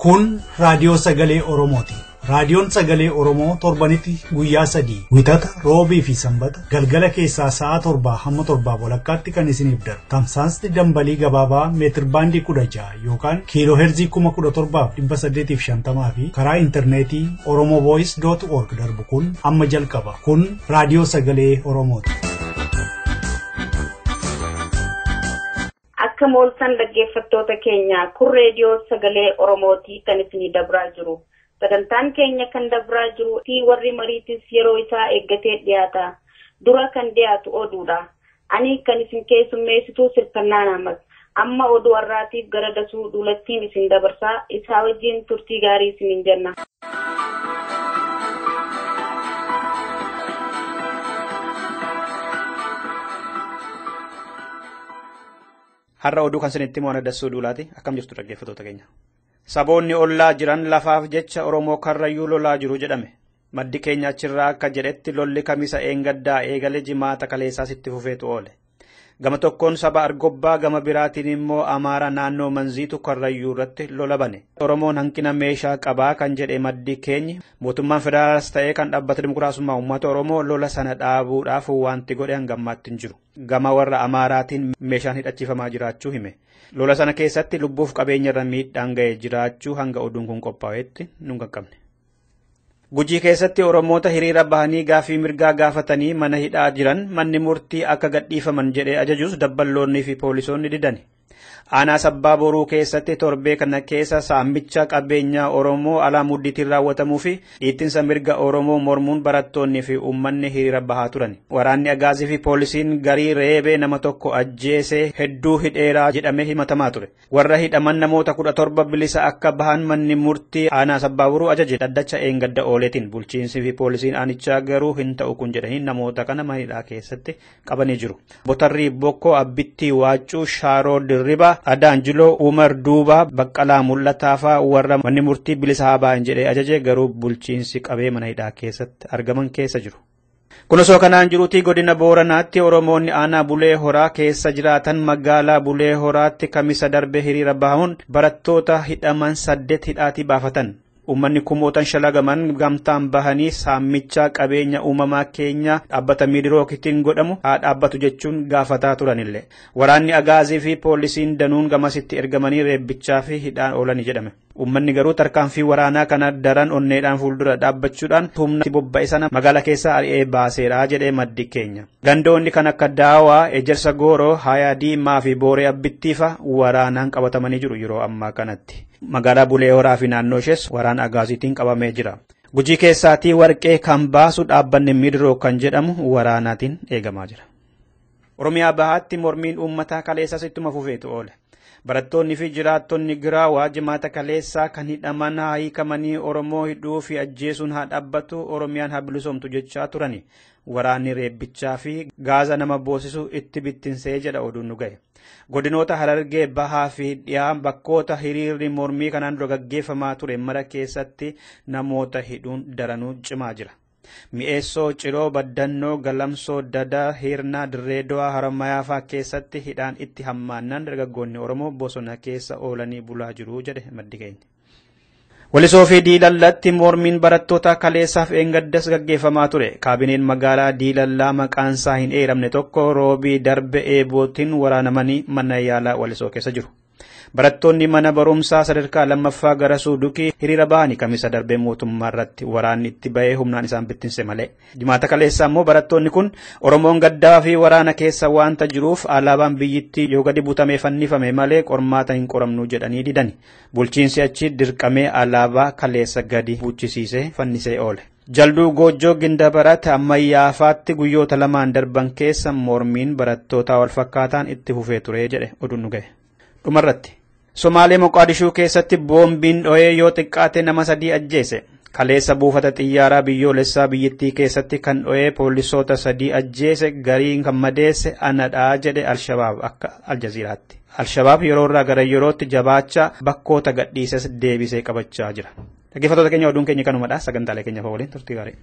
Kun raadiyoo sagalee Oromooti. Raadiyoon sagalee Oromoo torbanitti guyyaa sadii wixata roobii fi sanbata galgala keessaa sa'a 7 hamma 7:30 kan isiniif darbu. Tamsaasni dambalii gabaabaa meetir baandii 16 yookaan kiiloo heerzii 17,850 fi karaa intarneetii oromovoice.org darbu kun amma jalqaba. Kun raadiyoo sagalee Oromooti. Akka mooltan dhaggeeffattoota keenya kun reediyoo sagalee Oromootii kan isinii dabraa jiru. Sagantaan keenya kan dabraa jiru fi warri mariitis yeroo isaa eeggatee dhiyaata. Dura kan dhiyaatu oduudha. Ani kan isin keessummeessitu Sirfannaan Ahmad. Amma oduu har'aatiif gara Dasuu Duulattiin isin dabarsaa. Isaa wajjin turtii gaarii isiniin jenna. Har'a oduu kan isinitti himu ana Dassuu Duulaati. Akkam jirtu dhaggeeffattoota keenya. Saboonni ollaa jiran lafaaf jecha Oromoo Karrayyuu lolaa jiru jedhame. Maddi keenya achirraa akka jedhetti lolli kamisa eengaddaa eegale jimaata kaleessaas itti fufeetu oole. Gama tokkoon saba Argobbaa gama biraatiin immoo Amaara naannoo Manziitu Karrayyuu irratti lola bane. Oromoon hanqina meeshaa qabaa kan jedhe maddi keenyi mootummaan federaalaas ta'ee kan dhaabbata dimokiraasummaa uummata Oromoo lola sana dhaabuudhaaf wanti godhe hangammaatti hin jiru. Gama warra Amaaraatiin meeshaan hidhachiifamaa jiraachuu hime. Lola sana keessatti lubbuuf qabeenya irra miidhaan ga'e jiraachuu hanga oduun kun qophaa'etti nun qaqqabne. Gujii keessatti Oromoota hiriira bahanii gaaffii mirgaa gaafatanii mana hidhaa jiran manni murtii akka gadhiifaman jedhee ajajus dabballoonnii fi poolisoonni didani. Aanaa Sabbaa Boruu keessatti torbee kana keessa saamicha qabeenyaa Oromoo alaa muddiitiin raawwatamuu fi dhiittinsa mirga Oromoo mormuun barattoonni fi uummanni hiriira bahaa turan. Waraanni Agaazii fi poolisiin garii reebee nama tokko ajjeesee hedduu hidheeraa jedhamee himatamaa ture. Warra hidhaman namoota 17 bilisa akka bahan manni murtii aanaa Sabbaa Boruu ajaje dhaddacha eengadda ooleetiin bulchiinsi fi poolisiin aanichaa garuu hin ta'u kun jedhanii namoota kana mana hidhaa keessatti qabanii jiru. Botarrii Bokkoo, Abbittii Waaccuu, Shaaroo Dirribaa, Adaanjiloo, Umar Duubaa, Baqqalaa Mul'ataa fa'aa warra manni murtii bilisa haa ba'an jedhee ajaje garuu bulchiinsi qabee mana hidhaa keessatti argaman keessa jiru. Kun osoo kanaan jiruutii godina Booranaatti Oromoonni aanaa Bulee Horaa keessa jiraatan magaalaa Bulee Horaatti kamisa darbe hiriira bahuun barattoota hidhaman 8 hidhaatii baafatan. Uummanni kumootan shalagaman gamtaan bahanii saamicha qabeenya uumamaa keenya dhaabbata miidirookitiin godhamu haa dhaabbatu jechuun gaafataa turanillee. Waraanni Agaazii fi poolisiin danuun gamasitti ergamanii reebbichaa fi hidhaan oolanii jedhame. Uummanni garuu tarkaanfii waraanaa kana daran onneedhaan fuuldura dhaabbachuudhaan humna bobba'e sana magaalaa keessaa ari'ee baaseera jedhee maddi keenya. Gandoonni kan akka Daawaa, Ejersa Gooroo, Hayaa Diimaa fi Booree Abbittiifa waraanaan qabatamanii jiru yeroo ammaa kanatti. Magaalaa Bulee Horaa fi naannoo ishees waraana Agaaziitiin qabamee jira. Gujii keessaatii warqee kan baasu dhaabbanni Midiroo kan jedhamu waraanaatiin eegamaa jira. Oromiyaa Bahaatti mormiin uummataa kaleessas ittuma fufeetu oole. Barattoonni fi jiraattonni Giraawaa jimaata kaleessaa kan hidhaman haa hiikamanii Oromoo hidhuu fi ajjeesuun haa dhaabbatu Oromiyaan haa bilisoomtu jechaa turani. Waraanni reebbichaa fi gaaza nama boosisu itti bittinsee jedha oduun nu ga'e. Godinoota Harargee Bahaa fi dhiyaa bakkoota hiriirri mormii kanaan dura gaggeeffamaa ture mara keessatti namoota hidhuun daranuu cimaa jira. Mi'eessoo, Ciroo, Baddannoo, Galamsoo, Dadaa, Hiirnaa, Dirree Dawaa, Haramayaa fa'aa keessatti hidhaan itti hammaannaan dargaggoonni Oromoo bosona keessa oolanii bulaa jiru jedhe maddi keenya. Walisoo fi Diilallatti mormiin barattoota kaleessaaf eengaddas gaggeeffamaa ture. Kaabineen magaalaa Diilallaa maqaan isaa hin eeramne tokko roobii darbe eebootiin waraanamanii mana yaalaa Walisoo keessa jiru. Barattoonni mana barumsaa sadarkaa lammaffaa gara Suudukii hiriira bahanii kamisa darbee mootummaa irratti waraanni itti ba'ee humnaan isaan bittinse malee. Jimaata kaleessaa immoo barattoonni kun Oromoon gaddaa fi waraana keessa waanta jiruuf alaabaan biyyittii yoo gadi butamee fannifame malee qormaata hin qoramnu jedhanii didani. Bulchiinsi achi dirqamee alaabaa kaleessa gadi buchisiisee fannisee oole. Jalduu Goojjoo Gindabarat ammayyaafaatti guyyoota lamaan darban keessa mormiin barattootaa wal fakkaataan itti fufee ture jedhe oduun nu ga'e. Dhumarratti Somaalee Moqaadishuu keessatti boombiin dho'ee yoo xiqqaate nama 3 ajjeese. Kaleessa buufata xiyyaaraa biyyoolessaa biyyattii keessatti kan dho'ee poolisoota 3 ajjeese gariin kan madeesse anadhaa jedhe Alshabaab akka Aljaziiraatti. Alshabaab yeroo irraa gara yerootti jabaachaa bakkoota gadhiises deebisee qabachaa jira. Dhaggeeffattoota keenya oduun keenya kanumadha. Sagantaalee keenya waliin turtii gaarii.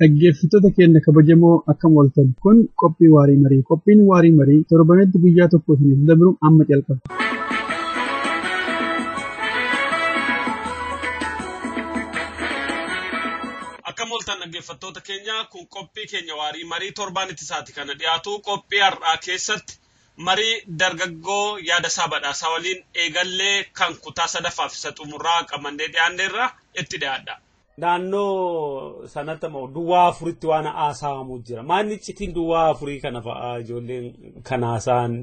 Dhaggeeffattoota keenya kabajamoo akkam ooltan kun qophii waarii marii. Qophiin waarii marii torbanitti guyyaa tokko isiniif dabru amma jalqaba. Akkam ooltan dhaggeeffattoota keenya kun qophii keenya waarii marii torbaan ittisaati kana dhiyaatu qophii har'aa keessatti marii dargaggoo Yaadasaa Badhaasaa waliin eegallee kan kutaa sadaffaaf isa xumuraa qabannee dhiyaanneerra itti dhiyaadha. Naannoo sanatti immoo duwwaa afuritti waan haasa'amu jira. Maanni iccitiin duwwaa afurii kana fa'aa ijoolleen kan haasa'an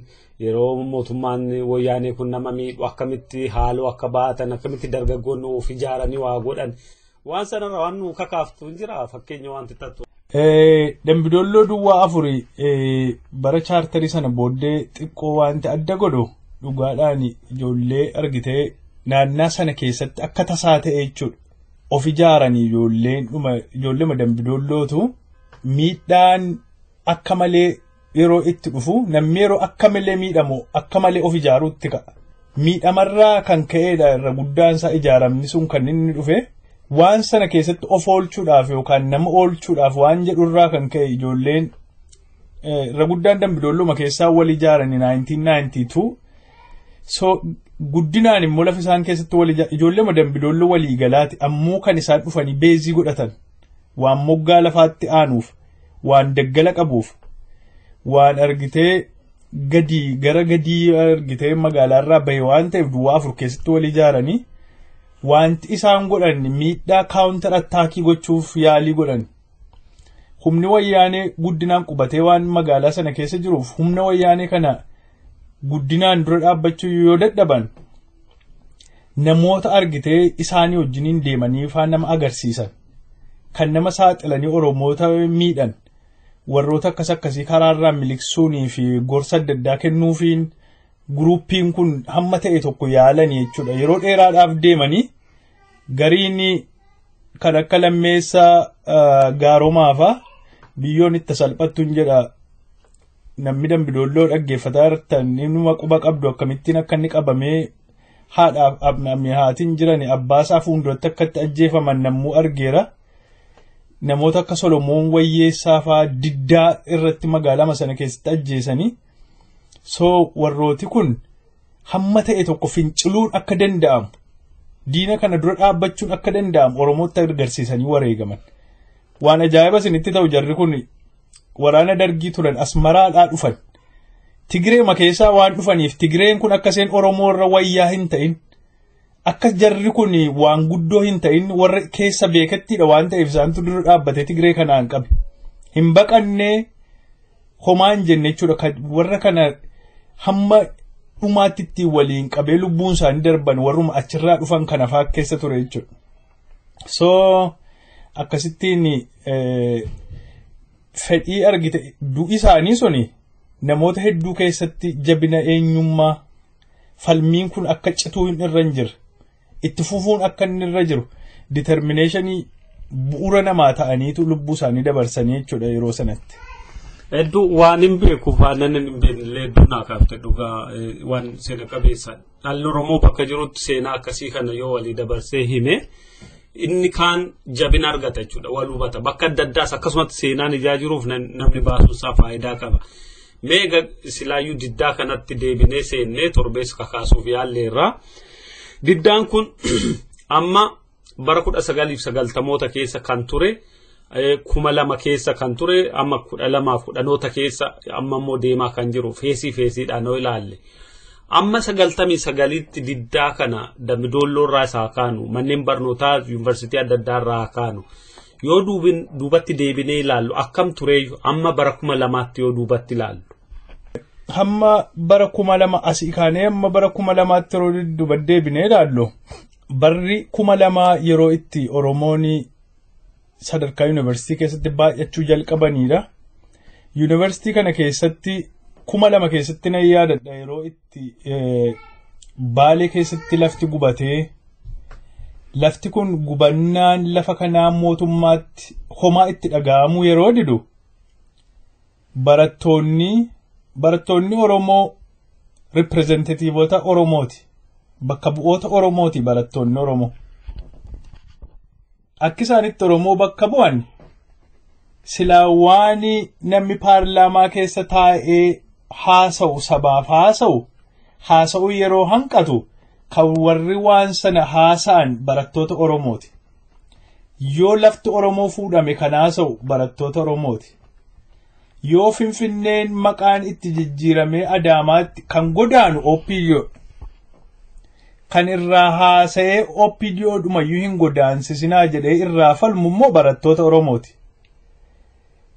yeroo mootummaan wayyaanee kun nama miidhu akkamitti haaloo akka baatan akkamitti dargaggoonni of ijaaranii waa godhan waan sanarra waan nu kakaaftu hin jira fakkeenya wanti tattu. Dambidolloo duwwaa afurii bara chaartarii sana booddee xiqqoo wanti adda godhu dhugaadhaan ijoollee argitee naannaa sana keessatti akka tasaa ta'e jechuudha. Of ijaaranii ijoolleema dambidollootu miidhaan akka malee yeroo itti dhufu namni yeroo akka malee miidhamu akka malee of ijaaruutti ka'a. Miidhamarraa kan ka'eedha irra guddaan isaa ijaaramni sun kan inni dhufe waan sana keessatti of oolchuudhaaf yookaan nama oolchuudhaaf waan jedhurraa kan ka'e ijoolleen irra guddaan dambidolluma keessaa wal ijaaranii 1992 so guddinaan immoo lafa isaan keessatti wal ijoolleema dambidolloo walii galaati ammoo kan isaan dhufanii beezii godhatan waan moggaa lafaatti aanuuf waan daggala qabuuf waan argitee gadii gara gadii argitee magaalaarraa bahe waan ta'eef duwwaa afur keessatti wal ijaaranii wanti isaan godhan miidhaa kaawuntar attaakii gochuuf yaalii godhan. Humni wayyaanee guddinaan qubatee waan magaalaa sana keessa jiruuf humna wayyaanee kana guddinaan dura dhaabbachuu yoo dadhaban namoota argitee isaanii wajjiniin deemanii faan nama agarsiisan kan nama saaxilanii Oromoota miidhan warroota akkas akkasii karaarraa miliqsuunii fi gorsa adda addaa kennuufiin guruupiin kun hamma ta'e tokko yaalanii jechuudha. Yeroo dheeraadhaaf deemanii gariin kan akka lammeessaa gaaromaa fa'a biyyoon itti salphattu hin jedha. Namni dambidolloo dhaggeeffataa jirtan inni quba qabdu akkamittiin akka inni qabamee haadhaaf haatiin jiran abbaasaa fuulduratti akka itti ajjeefaman nammuu argeera. Namoota akka Solomoon Wayyeessaa fa'aa diddaa irratti magaalama sana keessatti ajjeesanii. So warrooti kun hamma ta'e tokko finciluun akka danda'amu diina kana dura dhaabbachuun akka danda'amu Oromootti agarsiisanii wareegaman. Waan ajaa'iba isinitti ta'u jarri kun waraana dargii turan Asmaraadhaa dhufan. Tigireema keessaa waan dhufaniif Tigireen kun akka isheen Oromoo irra wayyaa hin ta'in akka jarri kun waan guddoo hin ta'in warra keessa beekattiidha waan ta'eef isaantu dura dhaabbatee Tigiree kanaan qabe. Hin baqannee homaan jenne jechuudha warra kana hamma dhumaatti ittiin waliin qabee lubbuun isaanii darban warruma achirraa dhufan kana fa'aa keessa ture jechuudha. So akkasittiin fedhii argite du'i isaanii suni namoota hedduu keessatti jabina eenyummaa falmiin kun akka cituu hin irra hin jirre itti fufuun akka inni irra jiru determinationii bu'uura namaa ta'aniitu lubbuu isaanii dabarsanii jechuudha yeroo sanatti. Hedduu waan hin beeku waan hin beeknellee hedduu naa kaafte dhugaa waan seena qabeessa. Dhalli Oromoo bakka jirutti seenaa akkasii kana yoo walii dabarsee hime inni kaan jabina argata jechuudha wal hubata. Bakka adda addaas akkasumatti seenaan ijaa jiruuf namni baasuunsaa faayidaa qaba. Mee silaayyuu diddaa kanatti deebinee seennee torbees kakaasuuf yaalleerra. Diddaan kun amma bara 1990moota keessa kan ture. 2000 keessa kan ture amma 2010 keessa amma immoo deemaa kan jiru feesii feesiidhaan yoo ilaalle. Amma 99tti diddaa kana dambidolloo irraa isaa kaanu manneen barnootaa yuunivarsiitii adda addaa irraa kaanu yoo duubatti deebinee ilaallu akkam tureeyyu amma bara 2000tti yoo duubatti ilaallu. Hamma bara 2000 asii kaanee amma bara 2000tti yeroo duuba deebinee ilaallu barri 2000 yeroo itti Oromoon sadarkaa yuunivarsiitii keessatti baay'achuu jalqabanidha. Yuunivarsiitii kana keessatti 2000 keessatti nan yaadadha yeroo itti Baalee keessatti lafti gubatee lafti kun gubannaan lafa kanaa mootummaatti homaa itti dhaga'amuu yeroo didu barattoonni Oromoo ripireezentatiivota Oromooti. Bakka bu'oota Oromooti barattoonni Oromoo. Akka isaanitti Oromoo bakka bu'an Silaa waan namni paarlaamaa keessa taa'ee haasa'u sabaaf haasa'u yeroo hanqatu kan warri waan sana haasa'an barattoota Oromooti. Yoo lafti Oromoo fuudhame kan haasa'u barattoota Oromooti. Yoo Finfinneen maqaan itti jijjiiramee Adaamaatti kan godaanu OPDO. Kan irraa haasa'ee OPDO dhumayyuu hin godaansisinaa jedhee irraa falmu immoo barattoota Oromooti.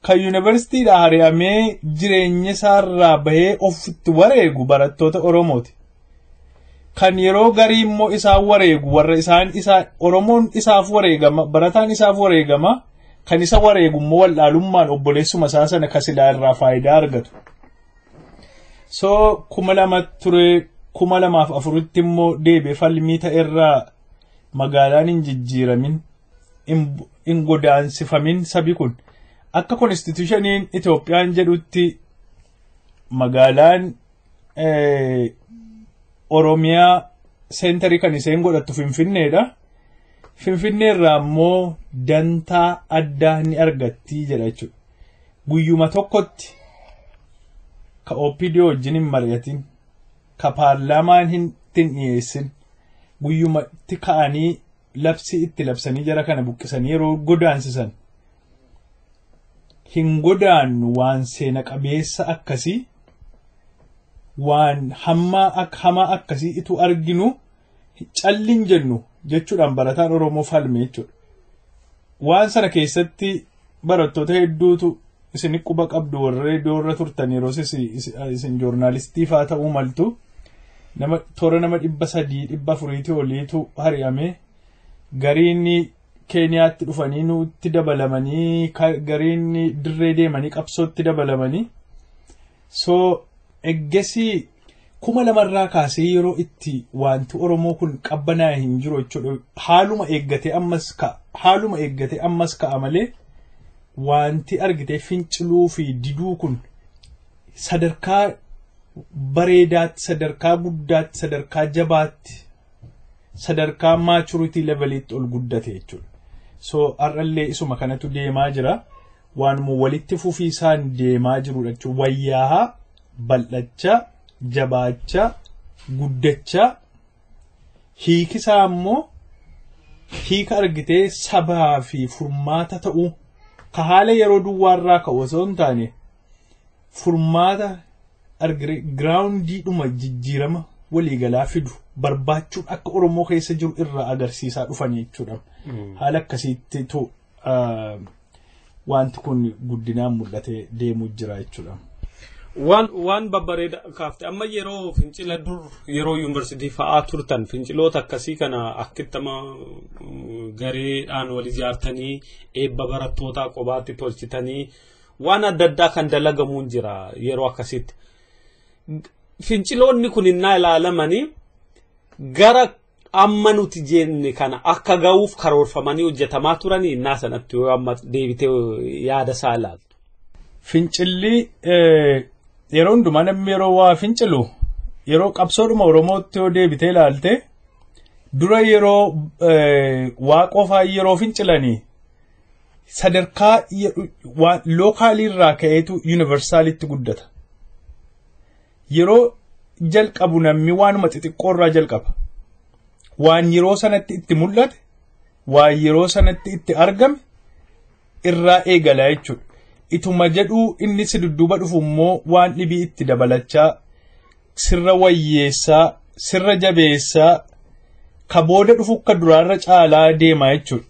Kan yuunivarsiitiidhaa ari'amee jireenya isaarraa bahee ofitti wareegu barattoota Oromooti. Kan yeroo garii immoo isaan wareegu warra isaan Oromoon isaaf wareegama, barataan isaaf wareegama, kan isa wareegu immoo wallaalummaan obboleessuma isaa sana kan silaa irraa faayidaa argatu. So 2000 ture, 2004tti immoo deebi'ee falmii ta'erraa magaalaan hin jijjiiramin, hin godaansifamin sabi kun. Akka konstitushiniin Itoophiyaan jedhutti magaalaan Oromiyaa seentarii kan isheen godhattu Finfinneedha. Finfinnee irraa immoo dantaa addaa ni argatti jedha jechuudha. Guyyuma tokkotti ka OPDO wajjin hin mari'atin, ka paarlaamaan hin dhiyeessin, guyyumatti ka'anii labsii itti labsanii jara kana buqqisanii yeroo godaansisan. Hin godaannu waan seena qabeessa akkasii, waan hamaa akkasii itu arginu callin jennu jechuudhaan barataan Oromoo falme jechuudha. Waan sana keessatti barattoota hedduutu isin quba qabdu warra reediyoo irra turtan yeroo isin joornaalistii faa ta'uu maltu nama toora nama 300 400 oliitu hari'ame. Gariin Keeniyaatti dhufanii nutti dabalamanii, gariin dirree deemanii qabsootti dabalamanii. So eggesii 2000 kaasee yeroo itti wanti Oromoo kun qabbanaa'e hin jiru jechuudha. Haaluma eeggatee ammas ka'a. Haaluma eeggatee ammas ka'a malee wanti argitee finciluu fi diduu kun sadarkaa bareedaatti, sadarkaa guddaatti, sadarkaa jabaatti, sadarkaa maachuritii leveliitti ol guddate jechuudha. So har'allee isuma kanatu deemaa jira. Waanuma walitti fufiisaan deemaa jirudha jechuudha. Wayyaahaa, bal'achaa, jabaachaa, guddachaa, hiikisaa immoo hiika argitee sabaa fi furmaata ta'uu ka haala yeroo duwwaarraa ka'u osoo hin taane furmaata argire giraawundiidhuma jijjiirama waliigalaa fidu barbaachuun akka Oromoo keessa jiru irraa agarsiisaa dhufan jechuudha. Haala akkasiitti wanti kun guddinaan mul'atee deemuu jira jechuudha. Waan babbareeda kaafte. Amma yeroo fincila dur yeroo yuunivarsiitii fa'aa turtan finciloota akkasii kana akkittama gareedhaan wal ijaartanii eebba barattootaa qobaatti tolchitanii waan adda addaa kan dalagamuun jira yeroo akkasitti. Finciloonni kun innaa ilaalamanii gara amma nuti jenne kana akka ga'uuf karoorfamanii hojjetamaa turanii innaa sanatti yoo amma deebitee yaada isaa ilaaltu. Fincilli yeroo hundumaa namni yeroo waa fincilu yeroo qabsoodhuma Oromootti yoo deebitee ilaalte dura yeroo waaqoo fa'aa yeroo fincilanii sadarkaa lookaalii irraa ka'eetu yuunivarsaalitti guddata. Yeroo jalqabu namni waanuma xixiqqoo irraa jalqaba. Waan yeroo sanatti itti mul'ate, waan yeroo sanatti itti argame irraa eegala jechuudha. Ituma jedhuu inni si dudduuba dhufu immoo waan dhibii itti dabalachaa, sirra wayyeessaa, sirra jabeessaa, ka booda dhufu akka duraarra caalaa deema jechuudha.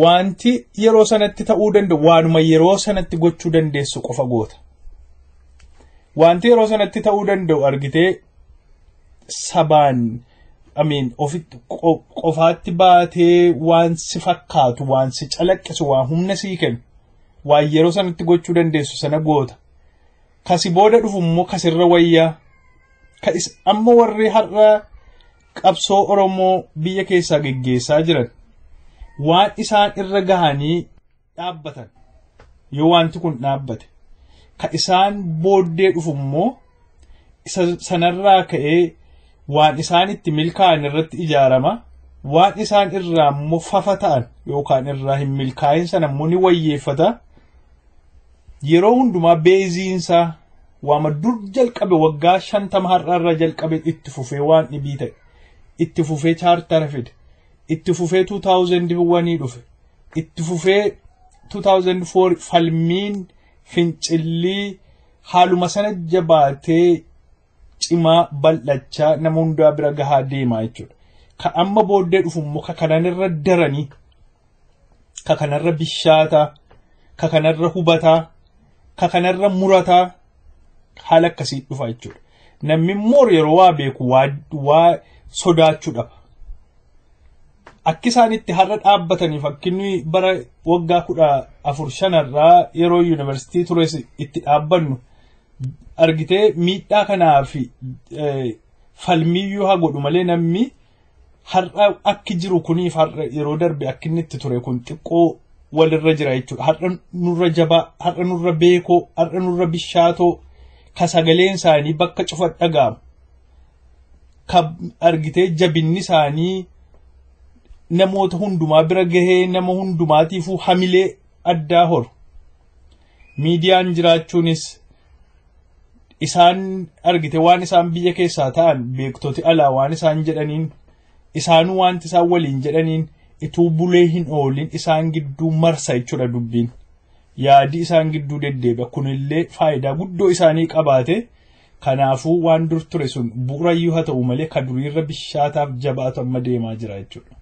Wanti yeroo sanatti ta'uu danda'u waanuma yeroo sanatti gochuu dandeessu qofa goota. Wanti yeroo sanatti ta'uu danda'u argitee sabaan ofitti qofaatti baatee waan si fakkaatu, waan si calaqqisu, waan humna sii kennu, waan yeroo sanatti gochuu dandeessu sana goota. Kasi booda dhufu immoo kasirra wayyaa. Amma warri har'a qabsoo Oromoo biyya keessaa geggeessaa jiran waan isaan irra gahanii dhaabbatan yoo wanti kun dhaabbate ka isaan booddee dhufu immoo sanarraa ka'ee waan isaan itti milkaa'an irratti ijaarama. Waan isaan irraa immoo fafa ta'an yookaan irraa hin milkaa'in sana immoo ni wayyeeffata. Yeroo hundumaa beeziinsaa waama dur jalqabe waggaa 50 har'aarraa jalqabe itti fufee waan dhibii ta'e. Itti fufee chaartara fide. Itti fufee 2001 dhufe. Itti fufee 2004 falmiin fincillii haaluma sana jabaatee cimaa bal'achaa nama hundaa bira gahaa deemaa jechuudha. Ka amma booddee dhufu immoo ka kanarra daranii, ka kanarra bishaataa, ka kanarra hubataa, ka kanarra murataa haala akkasii dhufa jechuudha. Namni immoo yeroo waa beeku waa sodaachuu dhaba. Akki isaan itti har'a dhaabbataniif akki nuyi bara waggaa 14 irraa yeroo yuunivarsiitii tures itti dhaabbannu argitee miidhaa kanaa fi falmiyyuu haa godhu malee namni har'a akki jiru kuniif har'a yeroo darbe akki inni itti ture kun xiqqoo walirra jira jechuudha. Har'a nurra jabaa, har'a nurra beekoo, har'a nurra bishaatoo ka sagaleen isaanii bakka cufa dhaga'amu. Ka argitee jabinni isaanii namoota hundumaa bira gahee nama hundumaatiifuu hamilee addaa horu. Miidiyaan jiraachuunis isaan argite waan isaan biyya keessaa ta'an beektoti alaa waan isaan jedhaniin isaanuu wanti isaan waliin jedhaniin ituu bulee hin oolin isaan gidduu marsa jechuudha dubbiin. Yaadi isaan gidduu deddeebi'a. Kunillee faayidaa guddoo isaanii qabaate. Kanaafuu waan dur ture sun bu'uurayyuu haa ta'u malee ka duriirra bishaataaf jabaatu amma deemaa jira jechuudha.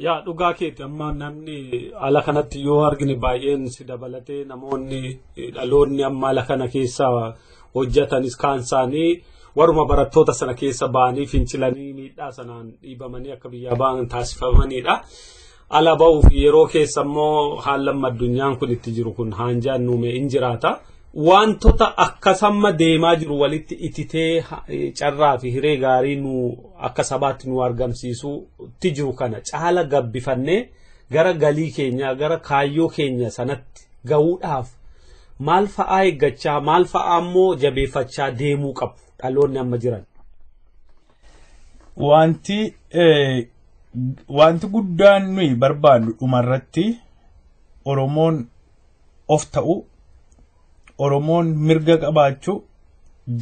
Yaa dhugaa keeti amma namni ala kanatti yoo argine baay'een si dabalatee namoonni dhaloonni amma ala kana keessa hojjetanis kaan isaanii waruma barattoota sana keessa ba'anii fincilanii miidhaa sanaan dhiibamanii akka biyyaa ba'an taasifamanidha. Ala ba'uuf yeroo keessa immoo haalli amma addunyaan kun itti jiru kun haanjaan nuumee hin jiraata. Wantoota akkasamma deemaa jiru walitti ititee carraa fi hiree gaarii nu akka sabaatti nu argamsiisuutti jiru kana caala gabbifannee gara galii keenya gara kaayyoo keenya sanatti gahuudhaaf maal fa'aa eeggachaa maal fa'aa immoo jabeeffachaa deemuu qabu dhaloonni amma jiran. Wanti guddaan nuyi barbaannu dhumarratti Oromoon of ta'u, Oromoon mirga qabaachuu,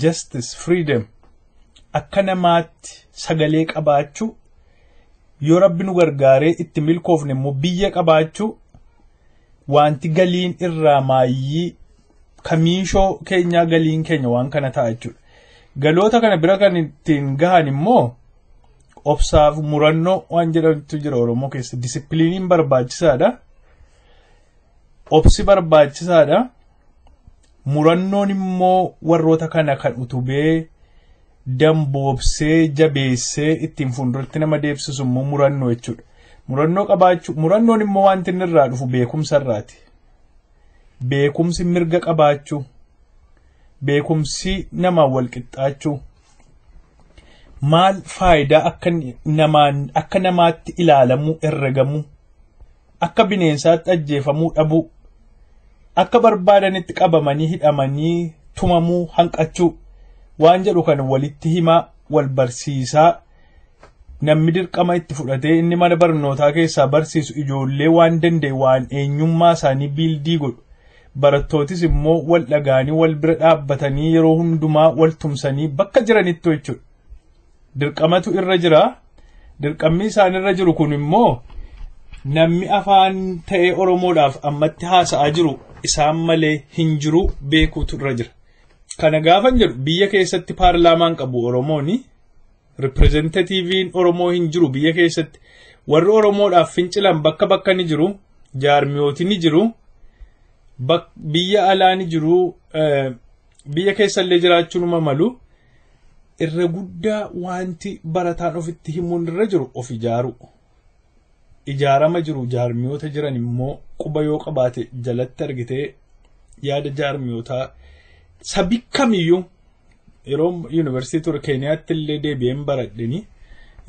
justice, freedom, akka namaatti sagalee qabaachuu, yoo rabbi nu gargaaree itti milkoofne immoo biyya qabaachuu, wanti galiin irraa maayyii kamiishoo keenyaa galiin keenya waan kana ta'a jechuudha. Galoota kana bira kan ittiin gahan immoo obsaaf murannoo waan jedhamtu jira Oromoo keessa. Disipiliiniin barbaachisaadha. Obsi barbaachisaadha. Murannoon immoo warroota kana kan utubee damboobsee jabeessee ittiin fuulduratti nama deebsisu immoo murannoo jechuudha. Murannoo qabaachuu, murannoon immoo wanti inni irraa dhufu beekumsa irraati. Beekumsi mirga qabaachuu, beekumsi namaan wal qixxaachuu, maal faayidaa akka namaan akka namaatti ilaalamuu herregamuu, akka bineensaatti ajjeefamuu dhabuu, akka barbaadanitti qabamanii hidhamanii tumamuu hanqachuu waan jedhu kan walitti himaa wal barsiisaa namni dirqama itti fudhatee inni mana barnootaa keessaa barsiisu ijoollee waan danda'e waan eenyummaa isaanii biildii godhu. Barattootis immoo wal dhagaanii wal bira dhaabbatanii yeroo hundumaa wal tumsanii bakka jiranitti jechuudha. Dirqamatu irra jira. Dirqamni isaan irra jiru kun immoo namni afaan ta'ee Oromoodhaaf ammatti haasa'aa jiru isaan malee hin jiru beekuutu irra jira. Kana gaafan jedhu biyya keessatti paarlaamaan qabu Oromooni. Ripireezentatiiviin Oromoo hin jiru biyya keessatti. Warri Oromoodhaaf fincilan bakka bakka ni jiru. Jaarmiyooti ni jiru. Biyya alaa ni jiru. Biyya keessallee jiraachuun malu. Irra guddaa wanti barataan ofitti himuun irra jiru of ijaaru. Ijaarama jiru jaarmiyoota jiran immoo quba yoo qabaate jalatti argitee yaada jaarmiyootaa sabi kamiyyuu yeroo yuunivarsiitii ture Keeniyaatti illee deebi'een baradheni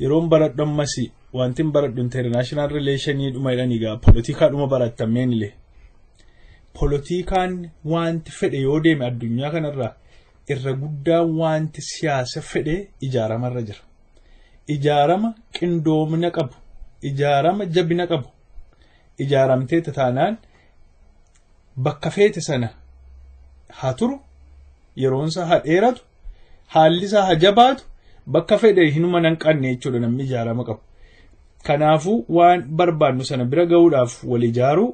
yeroon baradhu ammas wanti hin baradhu international relationii dhuma jedhanii egaa polotikaa dhuma barattameen illee. Polotikaan wanti fedhe yoo deeme addunyaa kanarraa irra guddaa wanti siyaasa fedhe ijaaramarra jira. Ijaarama qindoomina qabu, ijaarama jabina qabu, ijaaramtee taanaan bakka feete sana haa turu, yeroonsa haa dheeratu, haalli isaa haa jabaatu, bakka fedhe hinuma nan qabne jechuudha namni ijaarama qabu. Kanaafuu waan barbaadnu sana bira ga'uudhaaf wal ijaaruu,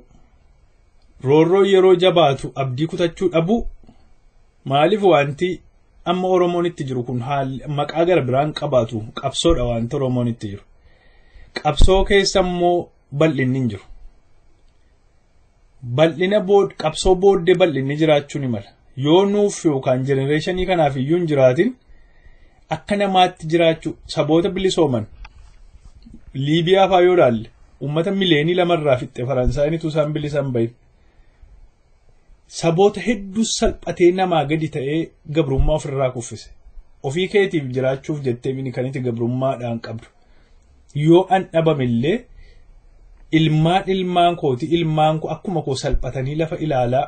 roorroo yeroo jabaatu abdii kutachuu dhabuu, maaliif wanti amma Oromoon itti jiru kun maqaa gara biraan qabaatu qabsoodha wanti Oromoon itti jiru. Qabsoo keessa immoo bal'inni hin jiru. Bal'ina qabsoo booddee bal'inni jiraachuu ni mala. Yoo nuuf yookaan jenereeshinii kanaaf iyyuu hin jiraatin akka namaatti jiraachuu saboota bilisooman Liibiyaa fa'aa yoo ilaalle uummata mileenii lamarraa fixxe Faransaayinitu isaan bilisan bahin. Saboota hedduu salphatee namaa gadi ta'ee gabrummaa ofirraa kuffise. Ofii keetiif jiraachuuf jettee mini kan itti gabrummaadhaan qabdu. Yoo an dhabamillee ilmaan ilmaan kooti ilmaan koo akkuma koo salphatanii lafa ilaalaa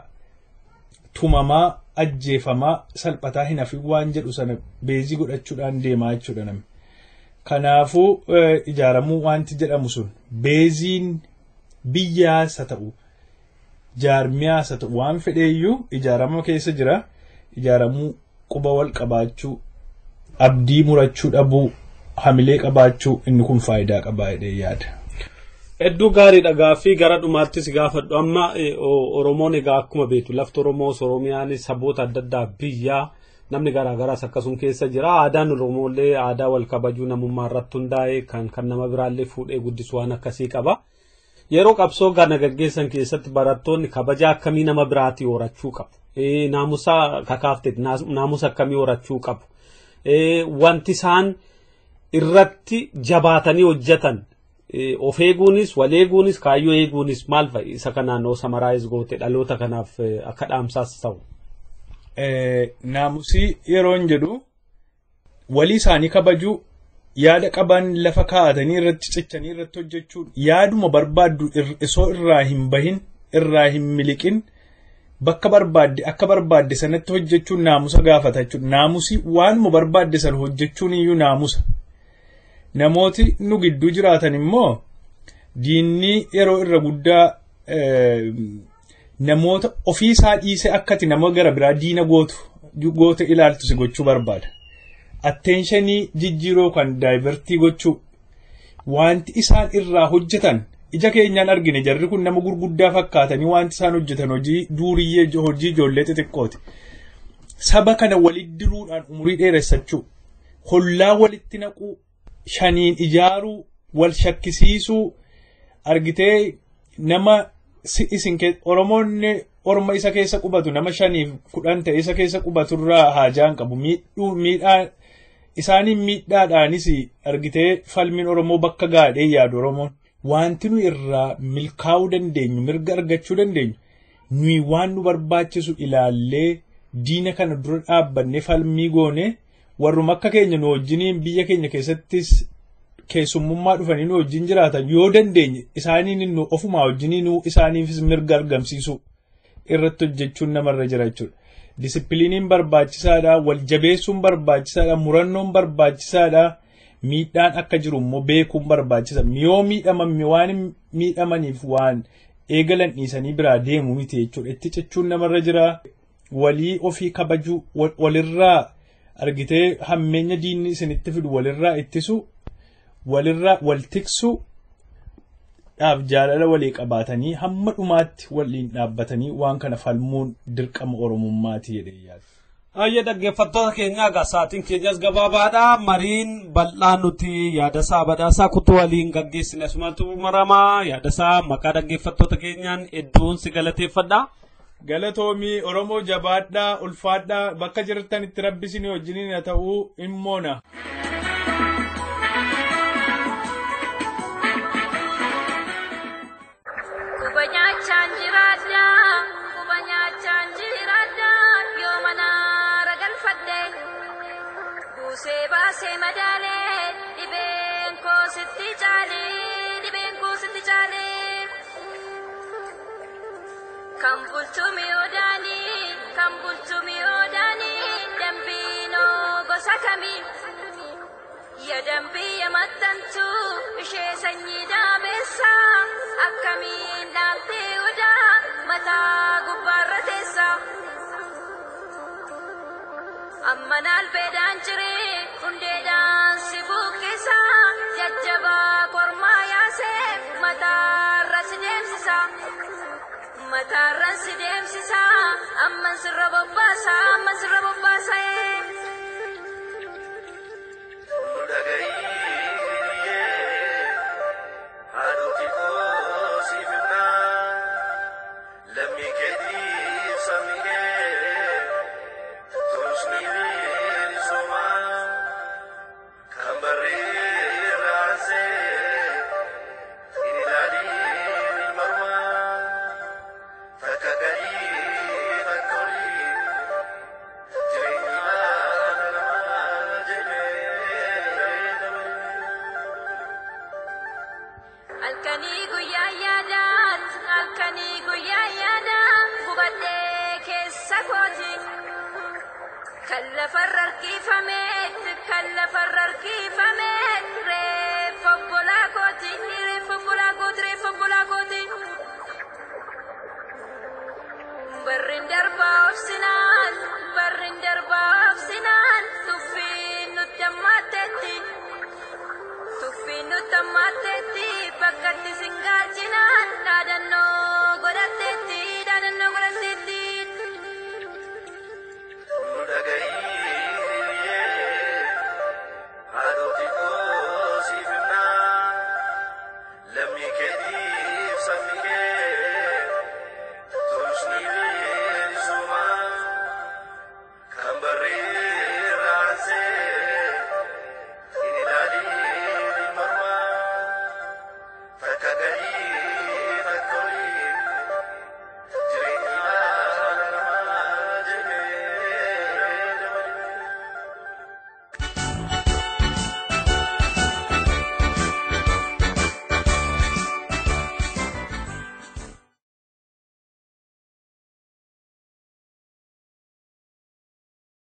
tumamaa ajjeefamaa salphataa hin hafin waan jedhu sana beezii godhachuudhaan deemaa jechuudha namni. Kanaafuu ijaaramuu wanti jedhamu sun beeziin biyyaas haa ta'u jaarmiyaas haa ta'u waan fedheeyyuu ijaarama keessa jira. Ijaaramuu quba wal qabaachuu, abdii murachuu dhabuu, hamilee qabaachuu inni kun faayidaa qabaa jedhee yaada. Hedduu gaariidha gaaffii gara dhumaattis gaafadhu amma Oromoon egaa akkuma beektu lafti Oromoos Oromiyaanis saboota adda addaa biyyaa namni garaagaraas akkasuma keessa jira. Aadaan Oromoolee aadaa wal kabajuu namummaa irratti hundaa'e kan nama biraallee fuudhee guddisu waan akkasii qaba. Yeroo qabsoo kana gaggeessan keessatti barattoonni kabaja akkamii nama biraatii horachuu qabu? Naamusa kakaafte naamusa akkamii horachuu qabu? Wanti isaan irratti jabaatanii hojjetan of eeguunis wal eeguunis kaayyoo eeguunis maal fa'i isa kanaan samaraayis goote dhaloota kanaaf akka dhaamsaas ta'u. Naamusii yeroo hin jedhu walii isaanii kabajuu yaada qaban lafa kaa'atanii irratti cichanii irratti hojjechuun yaaduma barbaaddu isoo irraa hin bahin irraa hin miliqin bakka barbaadde akka barbaadde sanatti hojjechuun naamusa gaafata jechuudha. Naamusii waanuma barbaadde sana hojjechuun iyyuu naamusa. Namooti nu gidduu jiraatan immoo diinni yeroo irra guddaa namoota ofii isaa dhiisee akkati nama gara biraa diina goote ilaaltu si gochuu barbaada. Atteenshanii jijjiiroo kan daayivartii gochuu wanti isaan irraa hojjetan ija keenyaan argine jarri kun nama gurguddaa fakkaatanii wanti isaan hojjetan hojii duuriyyee hojii ijoollee xixiqqooti. Saba kana walitti diruudhaan umurii dheeressachuu, hollaa walitti naquu, shaniin ijaaruu, wal shakkisiisuu argitee nama isin Oromoonni orma isa keessa qubatu nama 5 fi 10 ta'e isa keessa qubaturraa haajaan qabu miidhaa isaaniin miidhaadhaanis argitee falmiin Oromoo bakka gaadhee yaadu Oromoon. Wanti nu irraa milkaa'uu dandeenyu mirga argachuu dandeenyu nuyi waan nu barbaachisu ilaallee diina kana dura dhaabbannee falmii goone warruma akka keenya nu wajjiniin biyya keenya keessattis keessummummaa dhufanii nu wajjin jiraatan yoo dandeenye isaaniin nu ofumaa wajjinii nu isaaniifis mirga argamsiisu irratti hojjechuun namarra jira jechuudha. Disipiliiniin barbaachisaadha, wal jabeessuun barbaachisaadha, murannoon barbaachisaadha. Miidhaan akka jiru immoo beekuun barbaachisa. Yoo miidhaman waan miidhamaniif waan eegalan dhiisanii biraa deemu miti jechuudha. Itti cichuun namarra jira. Walii ofii kabajuu, walirraa argitee hammeenya diinni isinitti fidu walirraa ittisu, walirraa wal tiksu dhaaf jaalala walii qabaatanii hamma dhumaatti waliin dhaabbatanii waan kana falmuun dirqama Oromummaati jedhee yaada. Ayya dhaggeeffattoota keenyaa egaa sa'aatiin keenyas gabaabaadha. Mariin bal'aa nuti yaadasaa badhaasaa kutuu waliin gaggeessine asumatti maramaa yaadasaa maqaa dhaggeeffattoota keenyaan hedduun si galateeffadha. Galatoomii Oromoo jabaadhaa ulfaadhaa bakka jirtanitti rabbi isin wajjiniin haa ta'uu immoona. Quba nyaachaan jiraadha, quba nyaachaan jiraadha, yoo mana ragalfadhe. Buusee baasee madaalee, dhibeen koo sitti caalee, dhibeen koo sitti caalee. Kan bulchu mi'oodaanii, kan bulchu mi'oodaanii, dambiinoo gosa kamii? Yadan biyya maxxantu ishee sanyii daabeessa akkamiin dhaaltee odaa mataa gubbaarra teessa. Amma naalbeedhaan jiree hundeedhaan si buqqisa jajjabaa kormaa yaasee mataarra si deemsisa. Mataarra si deemsisa amman sirra bobbaasa amman sirra bobbaasa. Halkanii guyyaa yaadaat halkanii guyyaa yaadaa gubadhee keessa kooti. Kan lafarra harkifameet kan lafarra harkifameet reeffa obbolaa kooti reeffa obbolaa kooti reeffa obbolaa kooti. Barriin darbaa obsi.